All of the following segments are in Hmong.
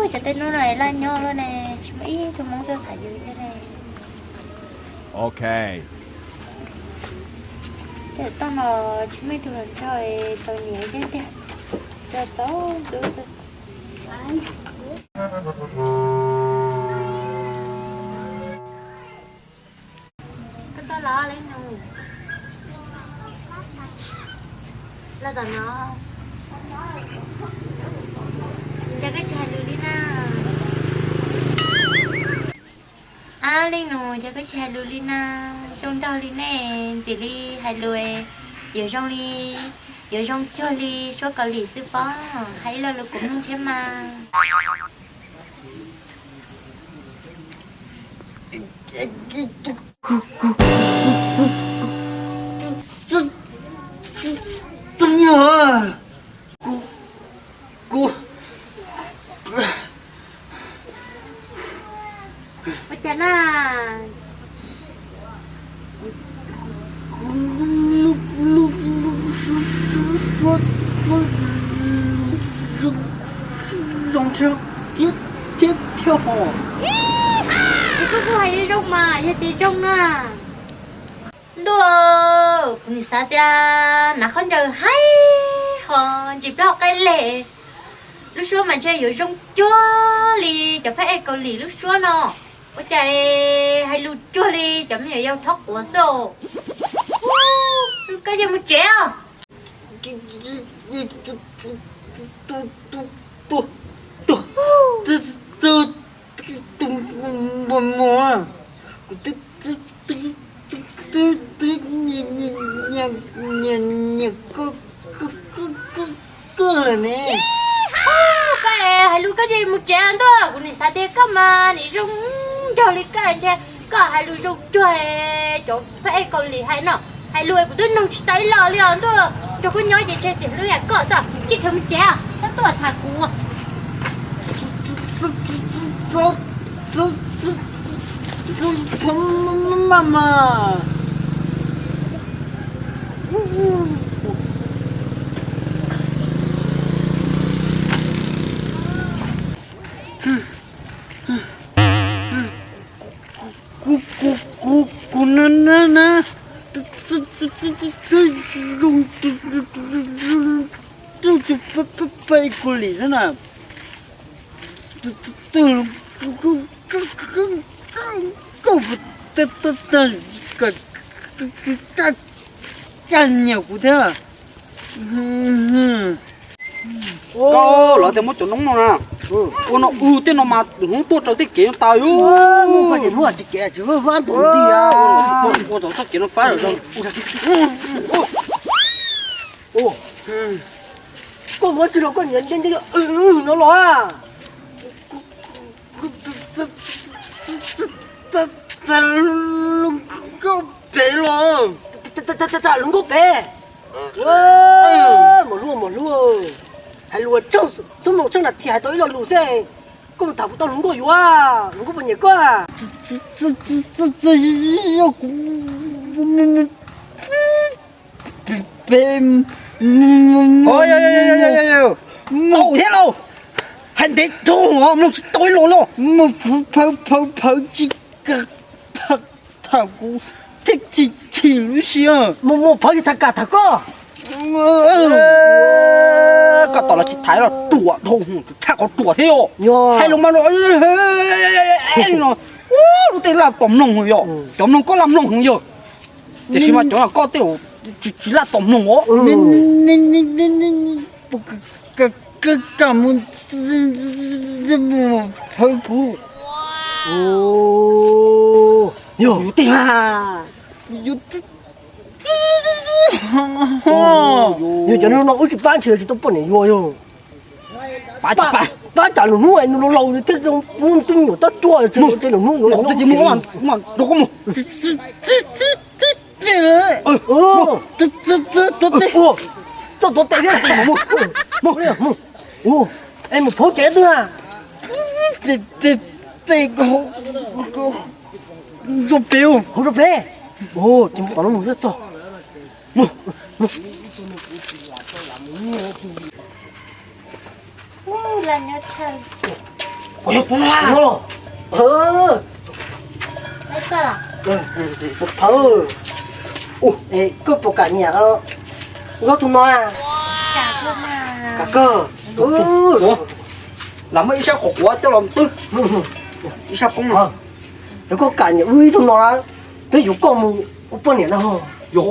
Cov tej hnub no laj nyob luaj ne, tsis muaj ib tug Hmoob tuaj tham yus thiab ne. Ok. Tej toj no tsis muaj ib tug hluas nraug tau nyiam thiab tiag. Tau tau ntxub. Koj tuaj los Leej Nus? Los tom no. Cas koj tsis hais lus li na? Ab Leej Nus, cas koj tsis hais lus li na? Zoo nraug li nej ntxim li hais lus, yuav zoo li, yuav zoo cuag li suab Kaus Lim xwb pob, hais ib lo lus kuv mloog thiab mas. Kuv, kuv, ua cas na? Zoo thiab, thiab, thiab, thiab ho. Es koj kuj hais zoo mas, yog tias zoo na. Ntuj, kuv nim xav tias hnav khaub ncaws haib ho ntsis plaub hau qaib leg, lub suab mas ntshe yuav zoo cuag li cov phab ej Kaus Lim lub suab no. Ua cas hais lus cuag li cov me nyuam yaus thob quav xwb. Koj cia mus tsev os. Tus, tus, tus, tus, tus, tus, tus, mus, mus, kuv twb, twb, twb, twb, twb nyiam, nyiam, nyiam, nyiam koj, koj, koj, koj, koj lawm ne. Koj hais lus koj cia mus tsev ntuj, kuv nim xav tias koj mas nim zoo nraug li koj ntshe koj hais lus zoo cuag cov phab ej Kaus Lim hais no. Hais lus kuv twb noog tsis tau ib lo li os ntuj, nrog koj nyob ces ntshe xiam hlub yam koj xwb, tsis kheev mus tsev, txhob tuaj tham kuv. Maj mas. Kuv, kuv, kuv, kuv na, na, na, twb zoo, twb zoo, pab, pab, pab ej Kaus Lim xwb na. Twb, twb, twb, koj, koj, koj, koj, koj nyiam kuv thiab. Koj, lawv tias muab cov noob no na, ua no, ua tej no mas hnub tuaj raws tej kev no tas. Ua txog txoj kev no fab lawm. Koj muab tsis los koj nyiam nce nce no los. Txog lub nkauj pem los. Txog lub nkauj pem. Mos hlub, mos hlub, hais lus tseeb, xub moos tseeb nas this hais tau ib lo lus xwb. Koj mus tham kuv tau hluas nkauj yuav, hluas nkauj puas nyiam koj? Yog kuv pem mus thiab lauj, hais ntev dhau mloog tsis tau ib lo lauj. Mus phawv phawv phawv tsis tham kuv thiab tsis chim lub siab. Mus mus phawv tsis tham kam tham koj. Koj tos los tsis tham los ruam dhau, tshaj qhov ruam thiab yom. Hais lus mas no, lub tej laj tos mloog yom, cov mloog koj laj mloog heev yom. Tiam sis mas cov koj tej tsis laj tos mloog os. Koj kam mus phawv kuv. Yus tej, yus cov no wb tsis pab ntshe tsis tau poj niam yuav yog. Pab tsam lwm hnub nws laus laus nws thiaj muaj me tub me nyuam tab tsuaj, lwm hnub yuav laus. Txoj tuav tes thiab. Mus, mus, mus, mus phauj ces twg a? Pem, pem, pem, hauv zos pem, hauv zos pem. Ces mus tom no mus txog. Mus, mus. Laj nyob tshaj. Yog tus no. Phawv, koj puas kam nyiam ob tug no? Kam kawg. Lam muab ib sab qhuav qhuav coj los twb, ib sab poob no. Yog koj kam nyiam wb ib tug no, peb yuav koj mus ua poj niam na. Yog,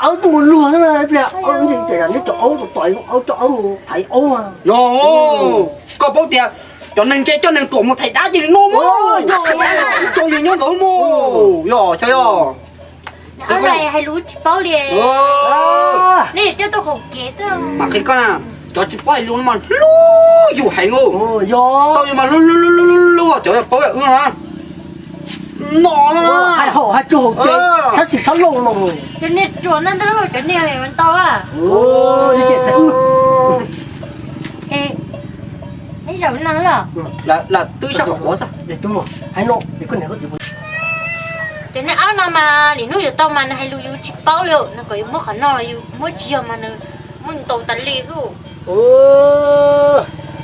aub tuaj luag xwb na, pliag aub, neb cov aub tom tom, aub coj aub mus thaiv aub. Yog, koj paub tias cov neeg ntse coj neeg ruam mus thaiv dab cia li no, tso yus nyob ntawd mus. Yog, yog. Hais lus tsis paub li. Nej coj tuaj qhov kev xwb. Mas qhia koj na, cov tsis paub hais lus no mas hlub yus heev. Tau yus mas hlub hlub hlub hlub, cov paub wb no no. Hais haum hais tsuag hauv ces sab xis sab laug no. Cov niag ruam ntau ntau, cov niag ntau a. Neb zaum no los? Lam twb sab qhov quav xwb. Cov niag aub no mas lwm hnub yuav tau mas nws hais lus yus tsis paub li, nws kom yus muab qhov no los yus muab tsis yog mas nws muab ntaus tas li xwb.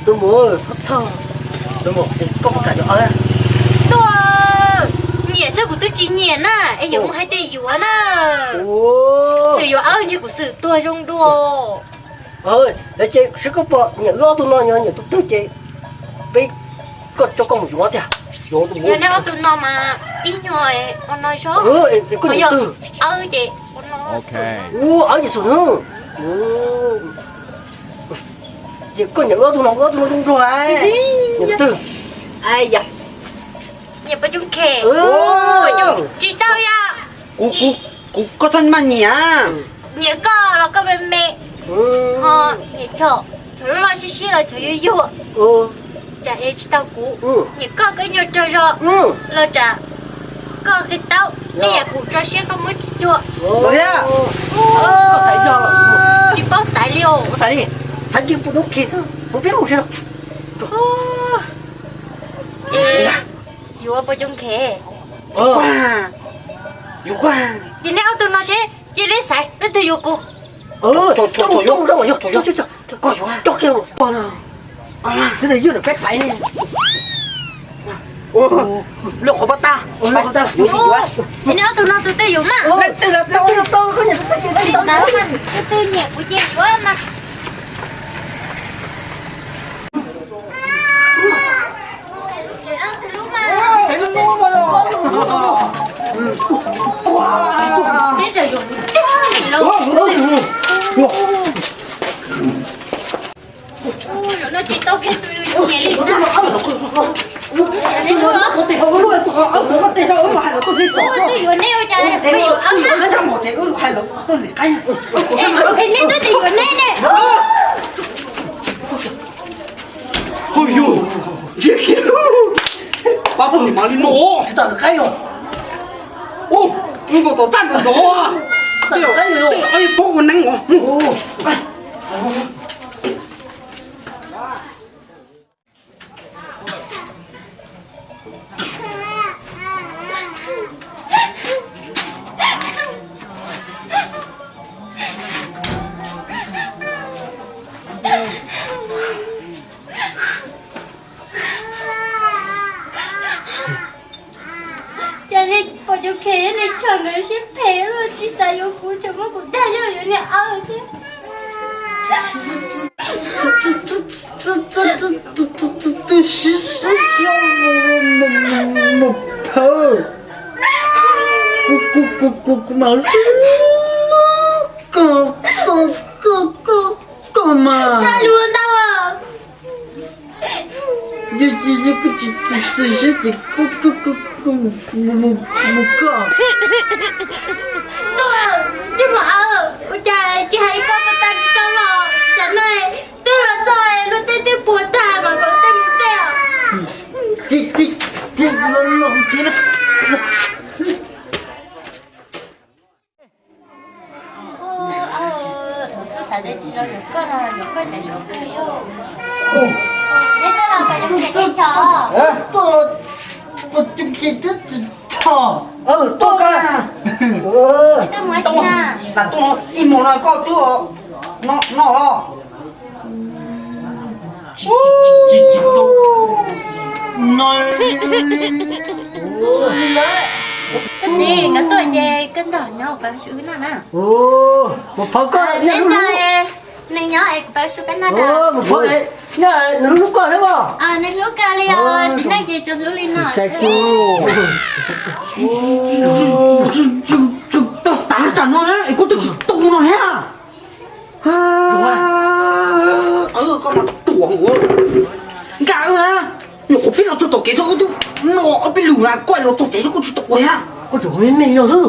Tus muam, txhob txhawj, tus muam, koj puas kam yuav aub? Tuaj, nyiam xwb kuv twb tsis nyiam na, es yuav mus hais tias yuav na. Xwm yuav aub ntshe kuv xwm tuag zoo dua. Ces seb koj puas nyiam wb ob tug no, yog nyiam tus twg ces peb, koj, coj koj mus yuav tiag. Yog nej ob tug no mas ib nyuag ua no zog, koj nyiam twg? Aub ces ua no. Ua aub ces xum na. Ces koj nyiam wb ob tug no, wb ob tug no zoo nraug. Nyiam tus twg? Nyiam Paj Coob Khes. Tsis tau yom. Kuv, kuv, kuv, koj txhob maj nyiam. Nyiam koj los koj me me, ho nyiam chom, chom loj loj siab siab los chom yuag yuag. Tsam es tsis tau kuv. Nyiam koj koj ib nyuag rog zog los tsam koj qi taub, ib yam kuv tso siab koj muab tsis cuag. Tsis paub xaiv li os. Xaiv li, xaiv kiag Paj Coob Khes, mus peb mus seb no. Yuav Paj Coob Khes. Ces nej ob tug no seb cia li xaiv leej twg yuav kuv. Lub qhov pob tag. Ces nej ob tug no tus twg yuav mas? Tus twg nyiam kuv ces yuav mas. Zaum no ces tau kiag tus yus nyiam li na. Tus yuav neb ua cas yuav aub na? Es neb twb tias yuav neb ne. Hauj yug, ntshe khiav lub pab pog mas li no. Tsis tau qaib os. Ub, nkaus tau txaj nkaus nkaus. Tej qaib os, pab ua neeb os. Cas nej pom cov khes nej tshaj nkawd siab phem luaj, tsis xav yuav kuv, tseem muab kuv dag yog yuav niag aw thiab. Tus siab siab mus phawv, kuv, kuv, kuv, kuv, kuv mam koj, koj, koj, koj, koj mas. Txhob lus ntau. Yog, yog, yog koj tsis txi siab ces koj, koj, koj, koj mus, mus, mus koj. Tuaj, yog mas aw, ua cas tsis hais koj puas tag tsis tau los, tsam no twb los txog luag tej twb puas tag mas kom tej mus tej os. Ces, ces, ces los, los tsev na. Xav tias tsis los yuav koj no yuav koj cas yuav kawg yog. Neb tuaj los pom coob khes tsis chom. Tuaj los pom coob khes twb tsis chom. Tuaj koj na. Neb tuaj mus ua tsi na? Mas tuaj no ib hmos no koj twb no los. Tsis tau no li. Koj txiv, nkawd tuaj ces koj nrog nyob pab sub noj na. Mus phov koj, neb nrog, neb nyob es kuv pab sub koj noj. Mus phov, neb hlub koj thiab os. Neb hlub koj li os, txiv neej ces tsuas hlub li no. Tau tas tsam no na es koj twb tsis tau no thiab. Koj mas tuam nkauj na, nyuam qhuav pib los txog tom kev xwb wb twb noj ob peb lus na, koj los txog kev koj tsis tau ua thiab. Koj tseem me me no xwb.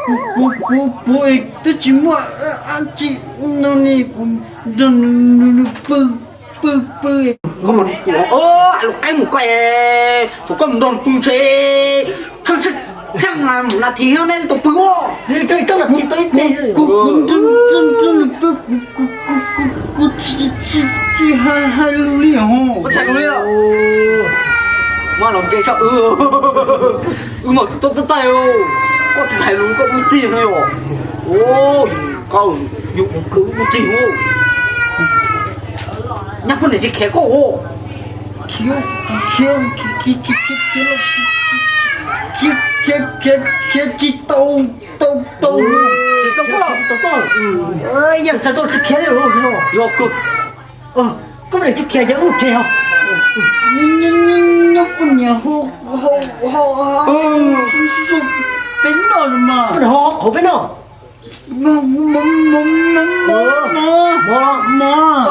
Kuv, kuv, kuv twb tsis muaj dab tsi no ne, kuv nrog nws pw, pw, pw. Koj mas tuam, lub qab mus koj, thaum koj mus nrog nws pw ntshe tseeb, tseeb, tseeb mas mus nas this nej tau pw os. Kuv, kuv nrog nws pw, kuv, kuv, kuv, kuv tsis, tsis, tsis hais, hais lus li os. Koj tsis hais lus li os. Mas los ntse tshaj wb, wb mas tus tub tab tais, koj tsis hais lus koj ua txij no os. Koj yus ua txij os. Nyab poj niam tsis khiav koj os. Khiav, khiav, khiav, khiav, khiav tsis tau, tau, tau. Tsis tau koj, tsis tau koj. Yeej tsis tau tsis khiav li os. Yog kawg. Koj poj niam tsis khiav ces wb mus tsev os. Nyab poj niam hu, hu, hu, peb noj mas. Poj niam hu qhauv peb noj.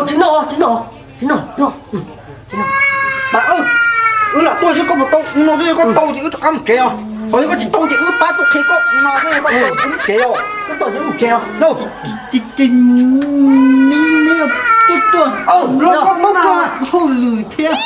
Tsis noj, tsis noj, tsis noj, tsis noj. Wb lam tuaj xwb koj mus tau no xwb, koj tau ces wb rov qab mus tsev os. Ho yog koj tsis tau ces wb pab tuaj qhia koj no xwb, koj tau ces wb mus tsev os. Koj tau ces wb mus tsev os. Ces, ces, ces, neb, neb tuaj, tuaj, tuaj hauj lwm thiab.